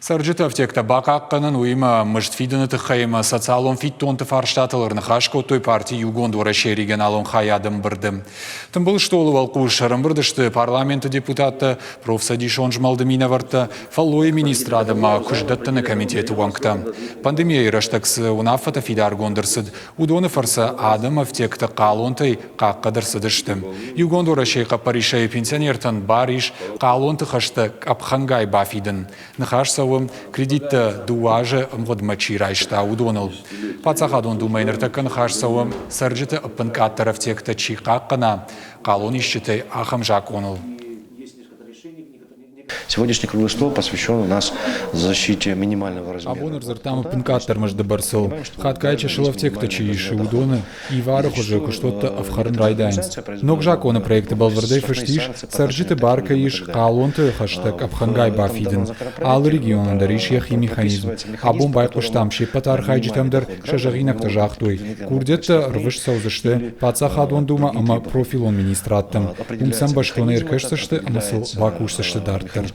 Цӕрджыты афтектӕ бахъахъхъӕнын, уыимӕ мызд фидыны тыххӕй ӕмӕ социалон фиддонты фарстатыл ӕрныхас кодтой парти Иугонд Уӕрӕсейы регионалон хайады ӕмбырды. Тымбыл стъолы уӕлхъус ӕрӕмбырд сты парламенты депутаттӕ, профцӕдисон змӕлды минӕвӕрттӕ, фӕллойы министрад ӕмӕ куыстдӕттыны комитеты уӕнгтӕ. Пандемийӕйы рӕстӕг цы уынаффӕтӕ фидаргонд ӕрцыд, уыдоны фӕрцы адӕм афтекты хъалонтӕй хъахъхъӕд ӕрцыдысты. Иугонд Уӕрӕсейы хъӕппӕрисӕй пенсионертӕн бар ис хъалонты хӕстӕ къӕпхӕнгай бафидын. Ныхас цӕуы, кредиттӕ дыууӕ азы ӕмгъуыдмӕ чи райста, уыдоныл. Паддзахадон Думӕйы ныртӕккӕ ныхас цӕуы, цӕрджыты ӕппынкъаддӕр ӕфтиӕгтӕ чи хъахъхъӕна, хъалонисджытӕй ахӕм закъоныл. Сегодняшний круглый стол посвящен у нас защите минимального размера. Абон ӕрдзырдтам ӕппынкъаддӕр мызды бӕрцыл. Хатгай чысыл афтектӕ чи исы, уыдоны ивары хуызы куыстуӕттӕ ӕфхӕрын райдайынц. Ног закъоны проекты бӕлвырдӕй фыст ис, цӕрджыты бар кӕй ис хъалонты хӕстӕ къӕпхӕнгай бафидын. Алы регионӕн дӕр ис йӕхи механизм. Абон байхъуыстам се ппӕт архайджытӕм дӕр, сӕ зӕгъинӕгтӕ загътой. Курдиӕттӕ ӕрвыст цӕудзысты Паддзахадон Думӕ ӕмӕ профилон министрадтӕм. Уым сӕм бӕстонӕй ӕркӕсдзысты ӕмӕ сыл бакусдзысты дарддӕр.